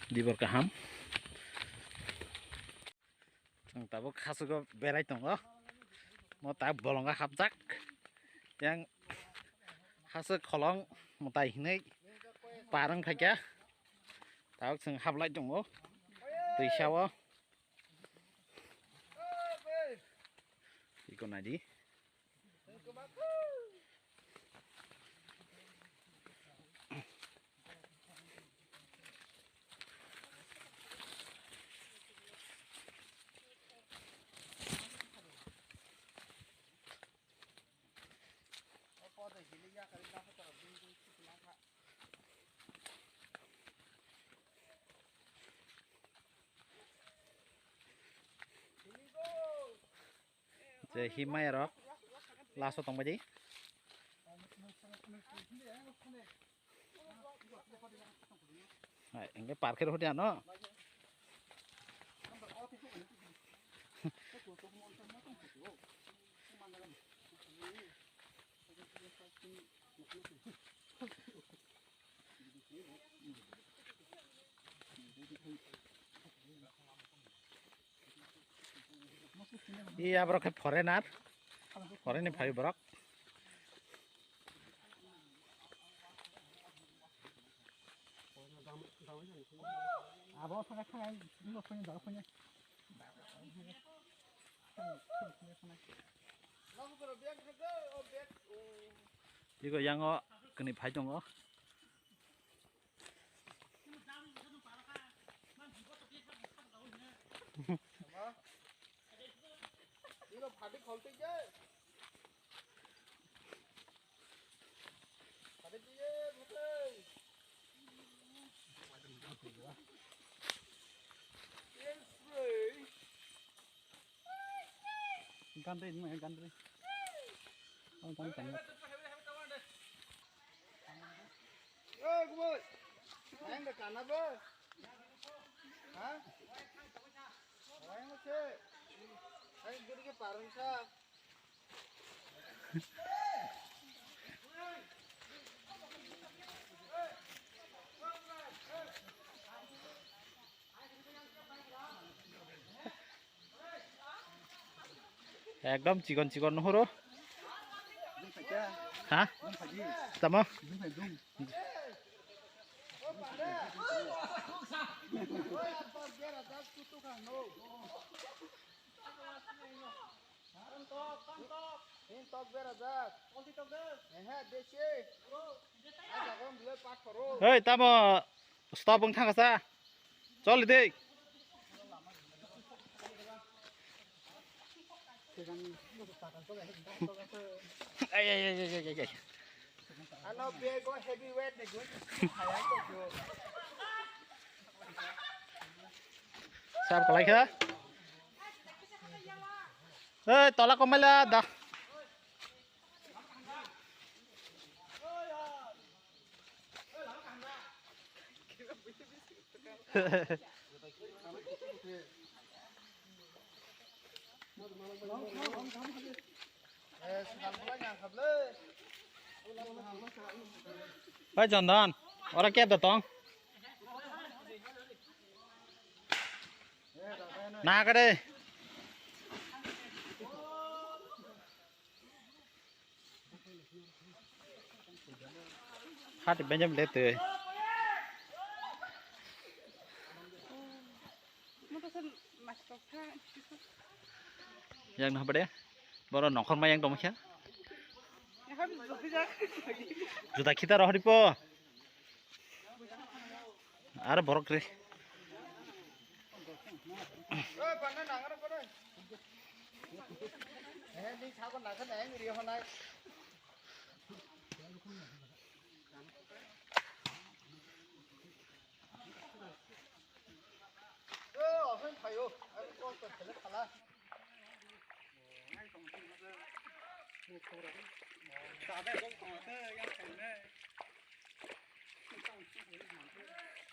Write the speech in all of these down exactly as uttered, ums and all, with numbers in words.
Dibor kaham. Chwng tabuk hasugo berai tongo. Mo tak bolongo hapjak. Yang hasuk kholong mwtai hinwi par wng phaikha. Tabuk chwng hablai tongo. Twisao. Iko naidi. Je himai rok laso tongbaidi. Hai, hingke parker hodi ano. Iya borok khe foreigner, foreign ni phai borok. Abo thangkha thangkha, bini phone ni dara phone. Iko yango kini phai tongo. Gandri, ini gandri. Oh, gandri, gandri. Oi, gumoi. Yang de kana bo? Ha? Yang se. Hai, guri ke parang sa. Ekdom chikon chikon nuhuro. Ha? Tamo? Hei, tamo stop wng thangkha sa. Choli dei. Ai, ai, ai. Ano bego heavy weight ni gun. Sab kalai kha. Ei, tola komaila da. Oi Chondon, ora kep da tong. Na kare. Hati benjam le tui. Yang nah bade. Boro nongkhor ma yang tongma kha. Juta khita rohori po. Aro borok re.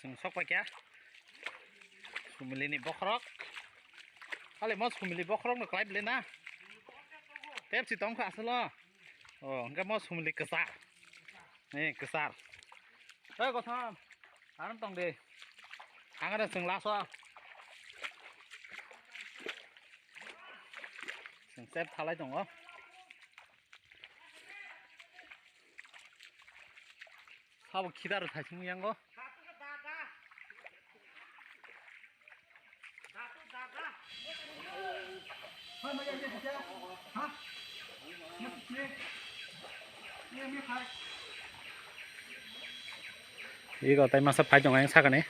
Chwng sok paikha sumili ni bokhorok. Hali mo sumili bokhorok no kwlai bwle na. Pepsi tong kha aswk o. O hwnkhe mo sumili kwchar. Ni kwchar. Oi Gotham. Ano tong de. Ang ada seng laso. Seng sep thalai tongo. Sabo khidar thaising yango. Ego tai masa phai tongo yang sakani.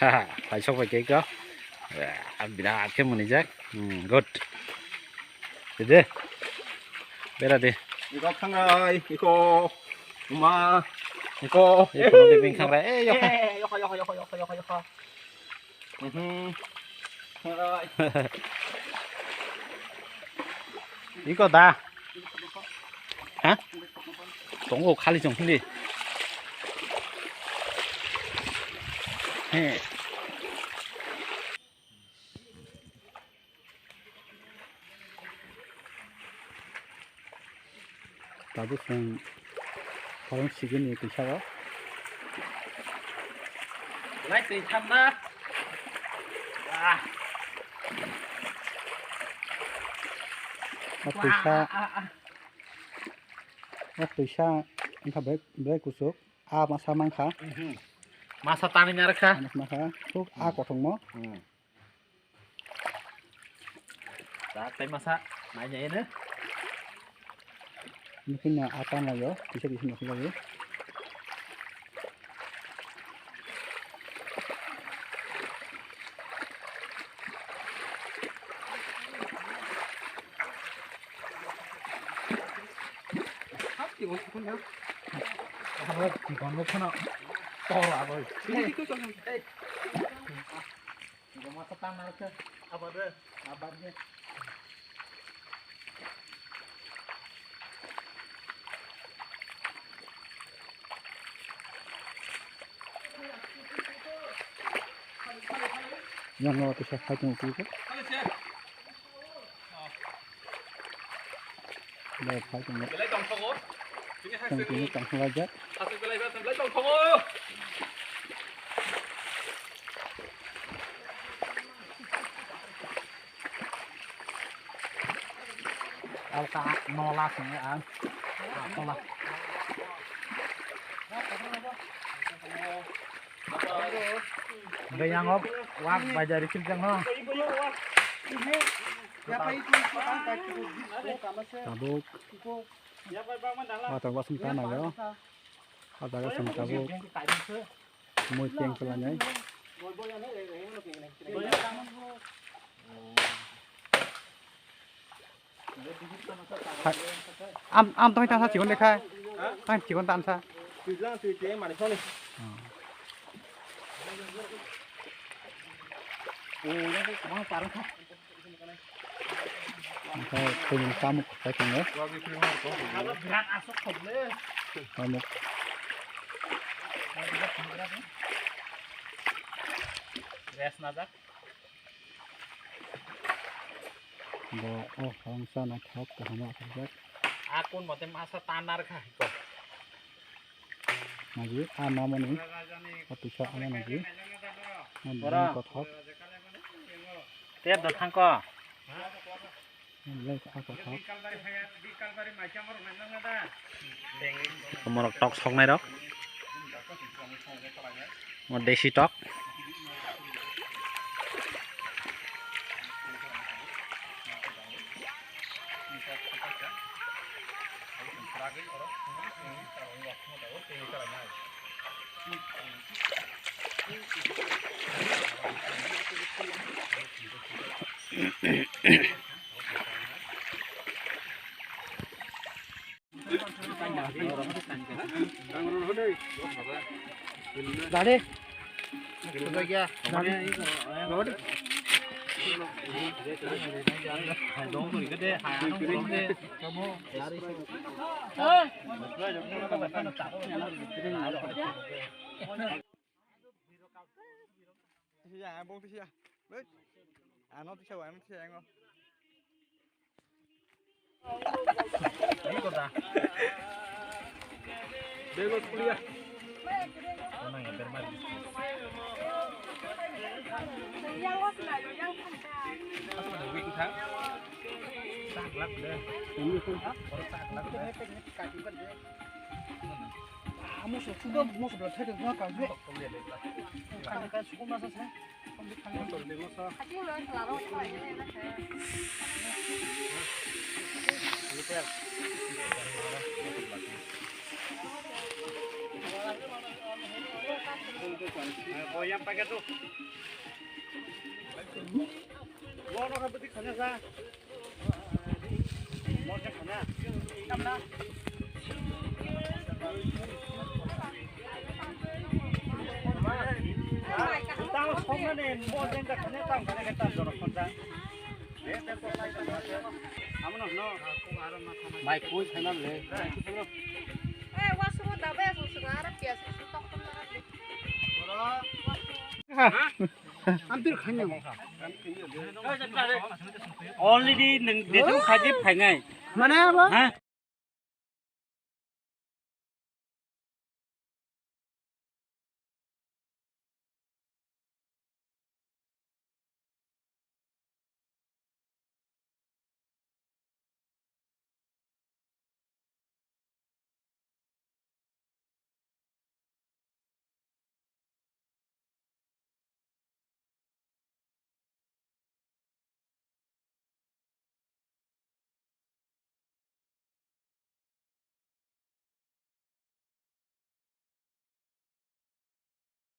Haha, phai sok bai khe ko. Ah, birat khe mwnijak. Hmm, good. Dede. Bera de. Iko khangrai, iko. Uma. Iko. Iko de bing khangrai. Eh, yokha. Eh, yokha, yokha, yokha. Mhm. Khangrai. Iko da. Ha? Tongo khali chong hindi. He. Tabuk chwng khorang sigini twisa o. Lai twi thamna. Ah. O twisa, ah, ah, ah. O twisa wngkha belai, belai kuchuk. A masa mankha. Mhm. Masa tanwi narwkha. Masa mankha. Thuk a, hmm, kothongmo. Hmm. Tak tai masa nai nai ne. Mungkin na apa na yo, bisa bisa masuk lagi. Hati bos pun ya. Apa di kono kono. Tor apa. Ini itu tuh. Goma sa tan narwkha. Abade, abade. Yang no tisa khai tong tu ko. Belai tongthogo. Tini hai tong tini tong laijak. Hasil belai belai tongthogo. Alka nola sini ang. Nola. Hingke yang o wak bajar rikip jang no. Tabuk. Water wasung tana yo. O jaga song tabuk. Mui peng kela nai. Am, am tong tang sa chikon lekha. Ha? Tang chikon tan sa. Twi lang twi te mani soni. Oh. Oh, yang ko kamang parang sa. Oke, kuning kamu pakai tongo. Abo birat asok khobole. Kamu. Rest najak. Bo, oh, hongsa na thok kaham asajak. Akun mote masa tanar kha ko. Nagi, ah, mamani. Atusa ama nagi. Ora. Kothok. Ter do thangko. Belai kha kothok. Morok tok soknai rok. Mo desi tok. Dale. Tisa ya, bong tisa ya. Ano tisa wa, ano tisa ya ngo. Mai koi khainam le. Already nwng detail khaji phainai. Mane abo? Ha?